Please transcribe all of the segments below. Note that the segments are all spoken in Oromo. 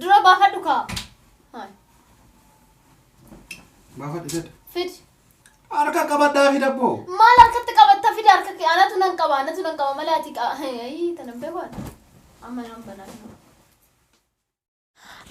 Dura baafadhu kaa. Haa, Baafadhu jedha. Fidi. Harka qabadhaa fi dabboo. Maal harkatti qabatta fidi harka kee anatu nan qaba anatu nan qaba malee ati qaba. Ayii tanan beeku ani. Amma nan banaa.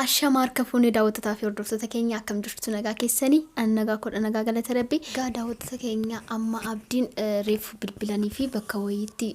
Ashama harka fuunee daawwattotaa fi hordoftoota keenya akkam jirtu nagaa keessanii ani nagaa kodha nagaa galata rabbi. Egaa daawwattoota keenya amma abdiin reefu bilbilanii fi bakka wayiitti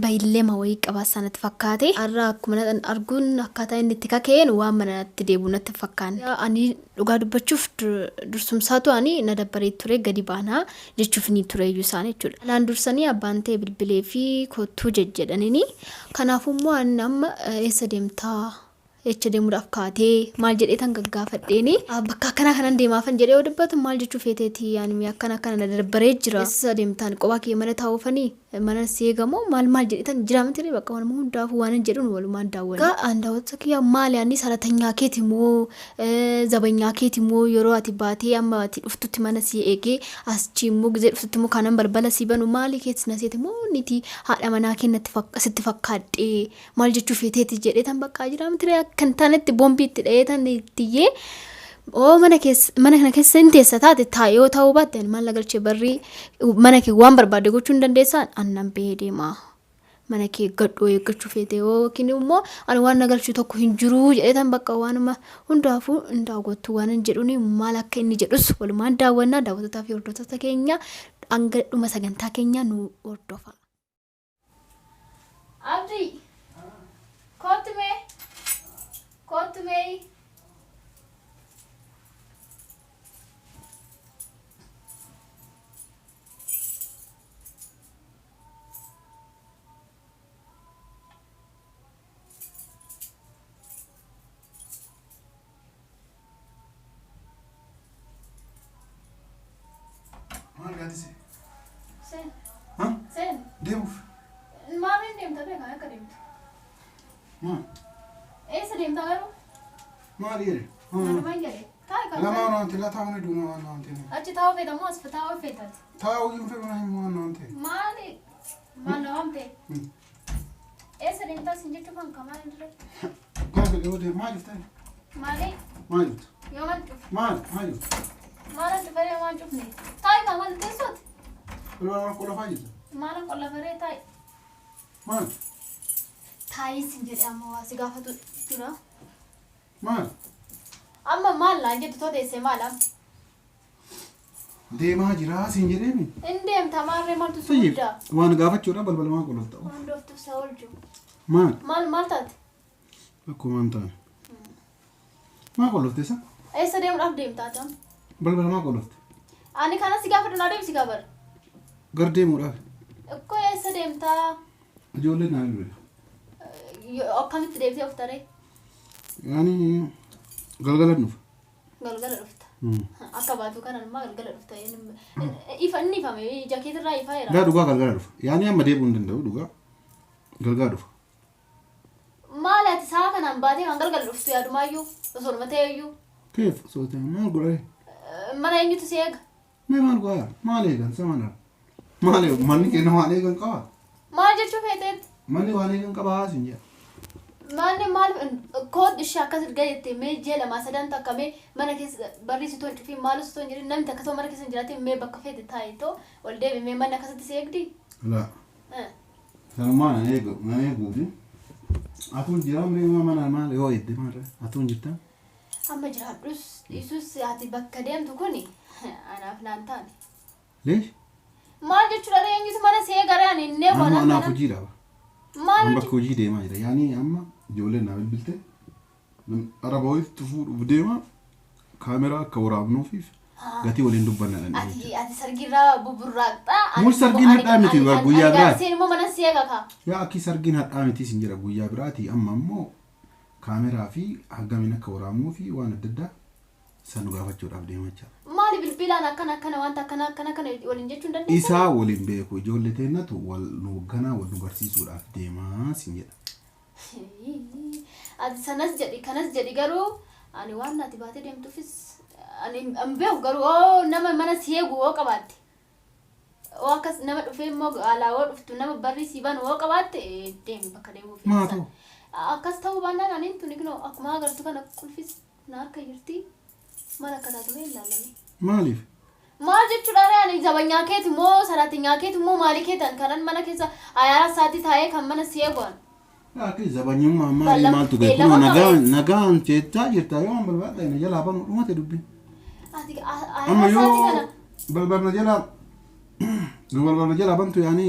bayilleema wayii qabaa sanatti fakkaate. Har'a akkuma nan arguun akkaataa inni itti kaka'een waan manatti deebi'u natti hin fakkaanne. Ani dhugaa dubbachuuf dursumsaatu ani na dabbaree ture gadi baanaa jechuuf ni ture iyyuu isaan jechuudha. Anaan dursanii abbaan ta'e bilbilee fi kottuu jejjedhanini. Kanaafuu immoo ani amma eessa deemtaa echa deemuudhaaf kaatee maal jedhee tan gaggaafadheeni bakka akkanaa kanan deemaafan jedhee yoo dubbatu maal jechuu feeteeti ani akkana akkana na dabbaree jira. Eessa deemtaan qophaa kee mana taa'uufanii mana si eegamoo maal maal jedhee tan jira miti bakka waanuma hundaafuu waan hin jedhuun walumaan daawwanna. Egaa an daawwattoota kiyyaa maali ani saratanyaa keeti moo zabanyaa keeti moo yeroo ati baatee amma ati dhuftutti mana si eegee achi immoo gizee dhuftutti immoo kanan balbala si banu maali keeti na seete moo niti haadha manaa kee natti sitti fakkaadhee maal jechuu feeteeti jedhee tan bakka jira miti akka hin taanetti boombii itti dha'ee tan itti iyyee oo mana keessa mana kana keessa hin teessa taate taa'ee yoo ta'uu baatte ani maal na galchee barrii mana kee waan barbaade gochuu hin dandeessaan annan bahee deema. Mana kee eeggadhu eeggachuu feete yookiin immoo ani waan na galchu tokko hin jiru jedhee tan bakka waanuma hundaafuu hin daawwattu waan hin jedhuuni maal akka inni jedhus walumaan daawwannaa daawwattotaa fi hordoftoota keenya hanga dhuma sagantaa keenyaa nu hordofa. Abdii. Kottu mee. Kottu mee. Maal gaaddise? Seen. Ha? Seen. Deemuuf. Maaliin deemta beekaa akka deemtu? Maal? Eessa deemta garuu? Maal jedhe? Malumaan jedhe. Taa'i kan. Lamaan waan ta'e taa'uu ni duuna waan waan ta'e. Achi taa'uu feeta moo as taa'uu feetaati? Taa'uu hin fedhu na himu waan waan ta'e. Maali? Maal na waamte? Eessa deemtaa sin jechuu kan kamaa hin dire? Gaafa dhiyoo deemu maal jirta? Maali? Maal jirta? Yoo maal cufe? Maal? Maal jirta? Maal cufaree maal cufne? Taa'i kaa maal teessooti? Lola qolofaa jirta? Maal qollafaree taa'i? Maal? Taa'i sin jedhe amma waa si gaafatu jira. Maal? Amma maal naan jettu too teessee maal amma? Deemaa jiraa siin jedheemi. In deemta maarree maaltu si Tayyib guddaa? waan gaafachuudha balbala maa qolofta? Waan dhooftuuf sa oolchu. Maal? Maal maal taate? Akkuma hin taane. Maa qolofte isa? Eessa deemuudhaaf deemta ati amma? Balbala maa qolofte? Ani kana si gaafadhu naa deebisi gaa bara. Gar deemuudhaaf. Ikkoo eessa deemtaa? Ijoolleen naa bilbile. Akkamitti deebitee of taree? Yaani galgala dhufa. Galgala dhufta. Akka baatu kanan immoo galgala dhufta. Ifa inni ifame ija keetirraa ifaa jira. Gaa dhugaa galgala dhufa. Yaani amma deebi'uu hin danda'u dhugaa. Galgala dhufa. Maali ati sa'a kanaan baatee kan galgala dhuftu yaadumaayyuu osoo nama ta'eyyuu. Keef osoo ta'e maal godhee? Mana eenyutu si eega? Mee maal godhaa? Maal eegan sama na? Maal eegan? Manni keenya maal eegan qaba? Maal jechuu feeteetti? Manni waan eegan qaba haasin jedha. Manni maal kood ishee akkas erga jettee mee ji'a lamaa sadan takka mee mana keessa barrii si toon cufiin maal osoo hin jedhin namni takka ta'u mana keessa hin jiraatin mee bakka feete taa'i too ol deebi mee manni akkasitti si eegdi? Laa. Sanumaa nan eegu nan eeguufi. Atuun jira mee mana maal yoo eegde maal atuun jirta? Amma jiraadhus dhiisus ati bakka deemtu kuni anaaf naan taane. Leesh? Maal jechuudha ree eenyutu mana see gara ani innee Amma waan anaaf akkana. hojii dhaba. Maal Amma hojii? bakka hojii deemaa jira. Yaani amma ijoolleen naa bilbilte araba wayiitti fuudhuuf deema kaameraa akka waraabnuufiif gatii waliin dubbanna dhandhee Ati ati sargiirraa buburraaqxaa. Ani Mul immoo sargiin ani hadhaa miti ani bar ani guyyaa ani biraati. gaarseen immoo mana see eega kaa. Yaa akki sargiin hadhaa miti sin jedha guyyaa biraati amma immoo kaameraa fi hagamiin akka waraabnuu fi waan adda addaa san nu gaafachuudhaaf deemaa jira. Maali bilbilaan akkana akkana wanta akkana akkana kana waliin jechuu hin dandeessan? Isaa waliin beeku ijoollee teennatu wal nu hoogganaa wal nu barsiisuudhaaf deemaa sin jedha. Ati sanas jedhi kanas jedhi garuu ani waan ati baatee deemtuufis ani hin beeku garuu oo nama mana si eegu oo qabaatte. Oo akkas nama dhufee immoo alaa oo dhuftu nama barrii si banu oo qabaatte deemi bakka deemuu Maa feetu. ta'u? Akkas ta'uu baannaan aniin tuni kunoo akkuma agartu kana qulfis na harka jirti. Maal akka taatu mee ilaalame. Maaliif? Maal jechuudha ree ani zabanyaa keeti moo saraatinyaa keeti moo maalii keetan kanan mana keessa ayaara sa'aatii taa'ee kan mana si eeguan. Laakiin zabanyummaa maalii maaltu ga'e? Beellama Kunoo qaba. nagaan nagaan jeechaa jirta yoo an balbala na jalaa banu dhumate dubbiin. Ati Amma ayaara sa'aatii yoo kana. balbala jalaa yoo balbala jalaa bantu yaani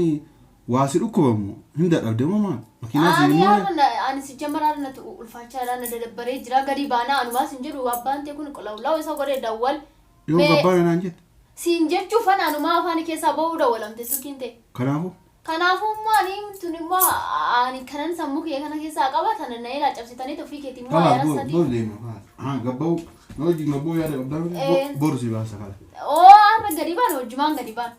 waa si dhukkubamu hin dadhabde moo maal? Makiinaa si Ani hin haala ani si jammaraa na ulfaachaa na dadabbaree jira gadi baanaa anumaa sin jedhu abbaan ta'e kun qolawlaw isa godhee dawwal. Yoo gabbaana naan jette. Siin jechuuf ana anumaa afaan keessaa ba'uu dawwalamte silkiin ta'e. Kanaafuu Kanaafuu immoo ani tun immoo ani kanan sammuu kiyya kana keessaa qaba tana na ilaa cabsitanii ofii keetii immoo kalaas ayaara bor sadii. bor deema kalaas. Haa gabba'u na wajjin gabba'u yaada qabdaa miti Eh. bor si baasa kala. Oo har'a gadi baan hojjumaan gadi baan.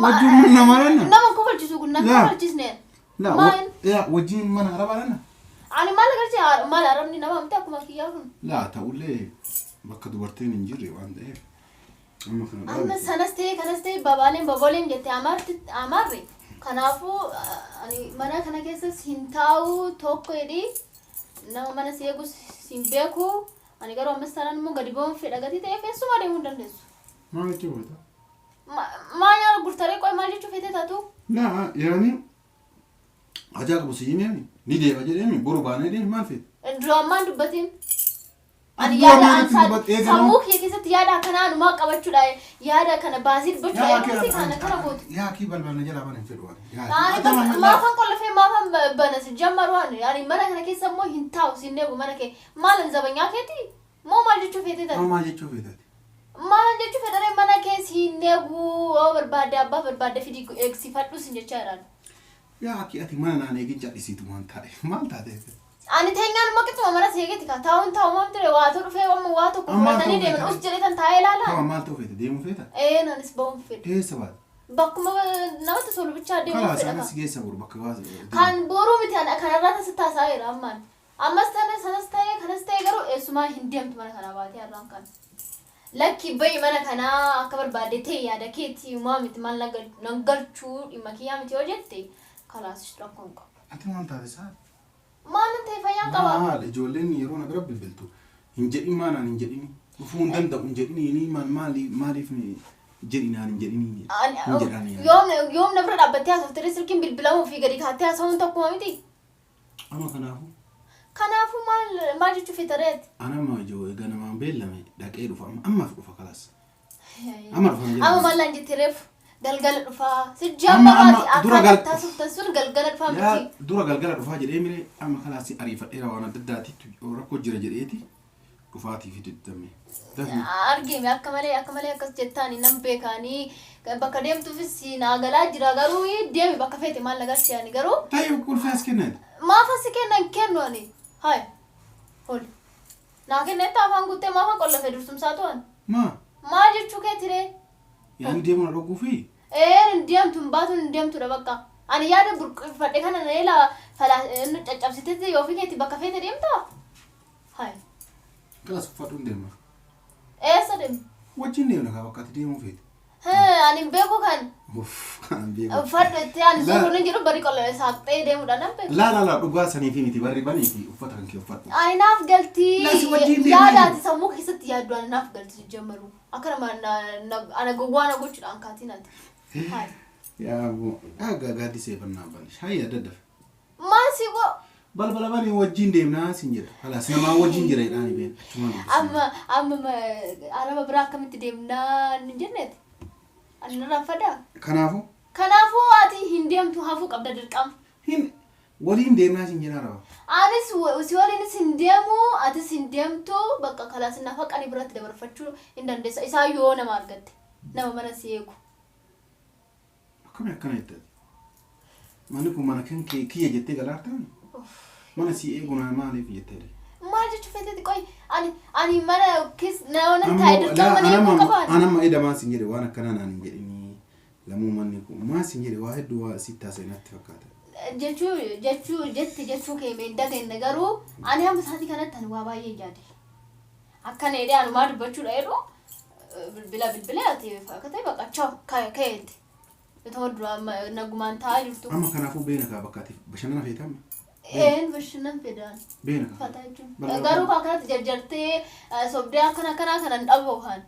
Wajjin mana maranna. Nama kofalchiisu kun nama Laa. kofalchiisne. Laa Maal? yaa wajjin mana arabaa dhanna. Ani maal agarsiisa maal arabni nama miti akkuma kiyyaa kun. Laa ta'ullee bakka dubartiin hin jirre waan ta'eef amma kana Amma dhaabe. sanas ta'e kanas ta'e babaaleen babooleen jette amaarti amaarri. Kanaafuu ani mana kana keessas hin taa'u tokko jedhi nama mana si eegus hin beeku. Ani garuu ammas taanaan immoo gadi ba'uun fedha gatii ta'eef eessumaa deemuu hin dandeessu. Maal jechuudha? Maal nyaara gurtaree qoy maal jechuu feetee taatu? Laa yaani ajaa qabu si himee ni deema jedhee boru baanee deemi maal feete? Dura ammaan dubbatiin. Ani Dura yaada maaliif an dubbatte? Eegamoo? sammuu kiyya keessatti yaada akkanaa anumaa qabachuudha. Yaada kana baasii dubbachuudha. Eegamoo kana kana gootu. Yaa kii balbala na jalaa bana hin fedhu ani. Ani maafan qollofee maafan bana si jammaru ani ani mana kana keessa immoo hin taa'u sin eegu mana kee maalan zabanyaa keeti moo maal jechuu feetee Amma taate maal jechuu feetati? maal jechuu fedharee mana kee siin eegu yoo barbaadde abbaa barbaadde fidi eegsifadhu sin jechaa jiraan. Yaa kii ati mana naan eegin cal'isiitu waan taa'e maal taate? Ani teenyaan immoo qixxuma mana si eegeti ka taa'uun taa'u maam ture waatu dhufee amma waa tokko Amma maal fudhatanii ta'uu deeman feeta? us jedhee tan taa'ee ilaala. Ta'u maal ta'uu feete deemuu feeta? Ee anis ba'uun fedha. Eessa baate? Bakkuma namatti tolu bichaa deemuu Kalaas fedha anas ka. geessa boru bakka baase. Kan boruu miti ani kanarraa tasi taasaa jira ammaan. Ammas tana sanas ta'ee kanas ta'ee garuu eessumaa hin deemtu mana kanaa baatee har'aan kan. Lakki bahi mana kanaa akka barbaadde ta'e yaada keetii maa miti maal nan galchuu dhimma kiyyaa miti yoo jette kalaas rakkoo hin qabu. Ati maal taate saa? Maal ta'e fayyaan qaba. Maal ijoolleen yeroo na bira bilbiltu hin jedhin maanaan hin jedhini dhufuu hin danda'u hin jedhini maal maali maaliif jedhi naan hin jedhini hin jedhani. Yoom yoom na bira dhaabbattee haasofte silkiin bilbilamuu fi gadi kaattee haasa'uun tokkuma miti. Amma kanaafuu Kanaafuu maal maal jechuu feetareet? anama ijoo egaa namaan beellame dhaqee dhufa amma ammaaf dhufa kalaas. Amma dhufa hin Amma jedhamu. maal naan jette reefu galgala dhufaa si Amma- jammaraati amma dura akka taasiftan sun galgala dhufaa Yaa miti. dura galgala dhufaa jedhee mire amma kalaas ariifadheera waan adda addaatitti rakkoo jira jedheeti dhufaatii fi diddame. Argime akka malee akka malee akkas jettaani nan beekaanii bakka deemtuufis naa galaa jira garuu deemi bakka feete maal na galchee garuu Ta'e qulfii as kennan. maaf asi kennan kennu ani hay ol naa kennetti afaan guuttee maafan qollafe dursumsaa tu'an Maa maal jechuu keetiree yaani deemuu na dhoguu fi een hin deemtu hin baatuun hin deemtudha bakka ani yaada burqifadhe kana na ila falaa caccabsitetti ofii keetti bakka feete deemtaa hay kalaas uffadhu hin deema. eessa deemtu Wajjin deemna kaa bakka ati deemuu feete. Ani hin beeku kan Uff kan beeku. uffadhu itti ani La- suurri hin jiru bari qolla saaqxee deemuudhaan nan beeku. Laa laa laa dhugaa saniifi miti barri banii fi uffata kan kee uffadhu. Ani naaf galtii La, si wajjin deemaa yaada jiru. ati sammuu keessatti yaaddu ani naaf galti jammaru akka nama ana gowwaa na gochuudhaan kaatiin ati. Hai. Yaa boo gaa gaaddisee bannaa bani shaayii adda adda. Maal si go Balbala banii wajjin deemnaa sin jedha. Kalaas namaa wajjin jira jedhaani been. Achumaan dubbisna. amma amma araba biraa akkamitti deemnaa hin jenneeti. Ani narraan fadaa. Kanaafuu Kanaafuu ati hin deemtu hafuu qabda dirqama. hin waliin deemnaa sin jedha araba. Anis si waliinis hin deemu atis hin deemtu bakka kalaas nafa qanii biratti dabarfachuu hin dandeessa isaa yoo nama argatte nama mana si eegu. Akkami akkana jettati? Manni kun mana kan kee kiyya jettee galaartaa? Mana si eegu naa maaliif jettee? Maal jechuu feeteeti qoy ani ani mana keessa nama nan taa'e dirqama mana eeguu qabaan. Anamma edamaa sin jedhe waan akkanaa naan hin jedhinii lamuu manni kun maa sin jedhe waa hedduu waa sitti haasa'e natti fakkaata. Jechuu jechuu jetti jechuu kee mee hin dagenne garuu ani hamma isaatii kanatti ani waa baay'ee yaade. Akkana jedhee anumaa dubbachuudha jedhu bilbila bilbila ati akka ta'e baqachaa ka'eetti. Itoo dura nagumaan taa'aa jirtu. Amma kanaafuu beena kaa bakka ati bashannana feetamma. Een bashannan fedhaan. Beena. Fataa jechuun. Balbala Garuu kan akkanatti jarjartee sobdee akkana akkanaa kana hin dhabu kan.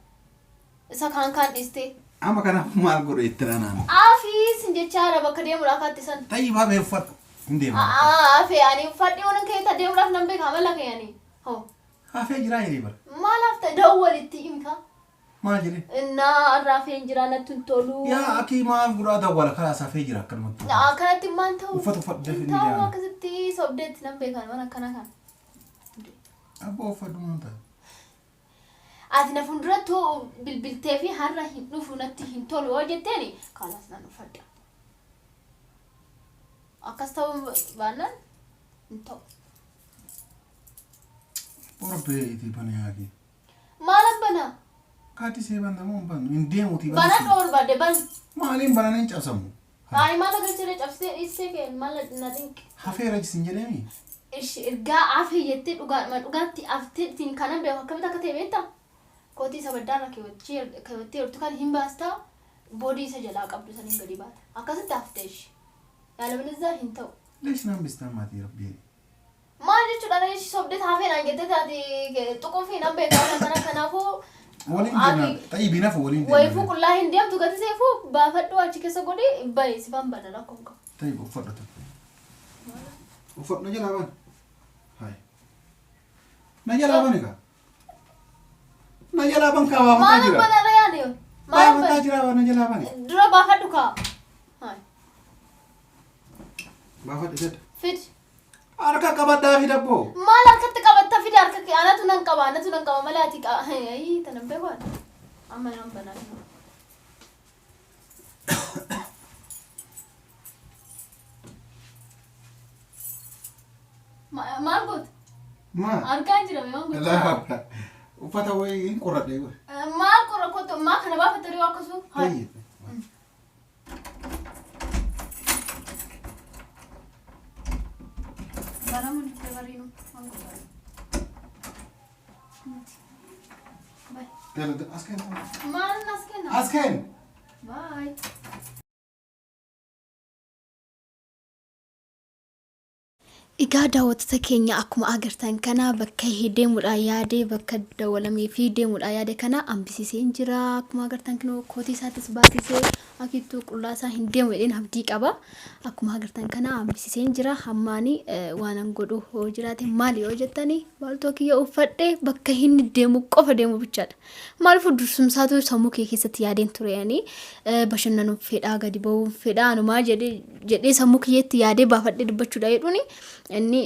Isa kaan kaan dhiistee. Amma kanaaf maal godhu itti dhaanaan? Aafii sin jechaadha bakka deemuudha akkaatti san. Tayyibaa bee uffadhu. Hin deema. Afee ani uffadhi waan keessa deemuudhaaf nan beeka amala kee ani. Hoo. Hafee jiraa jedhee bara. Maal hafta dawwalitti himka. Maal jedhee? Innaa har'a hafee hin jira natti hin tolu. Yaa akii maal godhaa dawwala kalaas hafee jira akkanumatti. Akkanatti maal ta'u? Uffata uffadhu dafee Hin ni ta'u jaala. akkasitti sobdeetti nan beekan waan akkana kana. Abbaa uffadhu maal ta'a? Ati na fuulduratti bilbiltee fi har'a hin dhufu natti hin tolu yoo jetteeni kalaas nan uffadha. Akkas ta'uu baannaan hin ta'u. Borbee itti bana yaakii. Maal banaa? Kaati see bantamoo hin bannu hin deemuutii Bana dhoo barbaadde ban. Maaliin banan hin cabsamu? Ani maal agarsiisee cabsee dhiisee kee maal na dinqe. Hafeera jisin jedheemi. Ishi ergaa afee jettee dhugaadhuma dhugaatti aftee ittiin kanan beeku akkamitti akka ta'e beektaa? Kootii isa baddaarra keewwattee jirtu kan hin baastaa boodii isa jalaa qabdu saniin gadi baata. Akkasitti haftee ishi. Yaalabilizaa hin ta'u. Leesh naan bistaan maatii rabbii. Maal jechuudha ishi sobdee hafee naan jettee taate tuquufii nan beekaa kana kanaafuu Waliin deemna. Xayyibii nafu waliin wayifuu deemna. qullaa hin deemtu gati seefuu baafadhu achi keessa godhi bayi sifan bana rakkoon qabu. Xayyib uffadhu. Uffadhu na jalaa bani. Hayi. Na jalaa bani kaa. Na jalaa ban kaa baafataa Maal jira. bana yaade maal Baafataa bana jira na jalaa bani. dura baafadhu kaa. Hayi Baafadhu jedha. Fidi. Harka qabadhaa fi dabboo. Maal harkatti qabatta fidi harka kee anatu nan qaba anatu nan qaba malee ati qaba. Ayi tanan beeku ani. Amma nan banaa. Maal goota? Maal? Argaa hin jirame waan goota. Laa uffata wayii hin qorradhee godhe. Maal qorra kottu maa kana baafatte riyoo akkasuu? Tayyib. Banamuun dhuftee bariinu waan goota. Bye. As kennu. Maal nas kenna? As kennu. Bye. Egaa daawwattoota keenya akkuma agartan kana bakka deemuudhaan yaade bakka dawwalamee fi deemuudhaan yaade kana hambisiisee jira. Akkuma agartan kana kootii isaattis baasisee akittuu qullaa isaa hin deemu jedheen abdii qaba. Akkuma agartan kana hambisiisee jira. Hammaani waan an godhu hoo jiraate maali yoo jettani baaltoo kiyya uffadhee bakka inni deemu qofa deemu bichaadha. Maaliif dursumsaatu sammuu kee keessatti yaadeen ture ani bashannanuuf fedhaa gadi ba'uun fedhaa anumaa jedhee sammuu kiyyeetti yaadee baafadhee dubbachuudha jedhuuni inni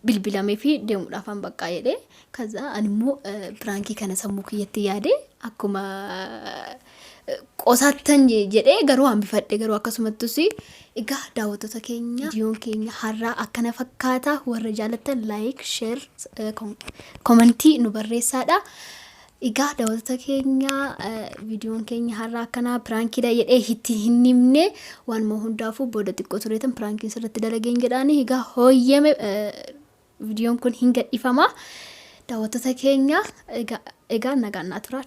bilbilamee fi deemuudhaaf an baqqaa jedhee kaza ani immoo piraankii kana sammuu kiyyatti yaadee akkuma qosaattan jedhee garuu hambifadhe garuu akkasumattus egaa daawwattoota keenya viidiyoon keenya har'aa akkana fakkaata warra jaalattan like share commentii nu barreessaadha. Egaa daawwattoota keenya viidiyoon keenya har'aa akkanaa piraankiidha jedhee itti hin himne waanuma hundaafuu booda xiqqoo tureetan piraankiin sirriitti dalageen jedhaani egaa hooyyame viidiyoon kun hin gadhiifama. Daawwattoota keenya egaa nagaan naa turaa.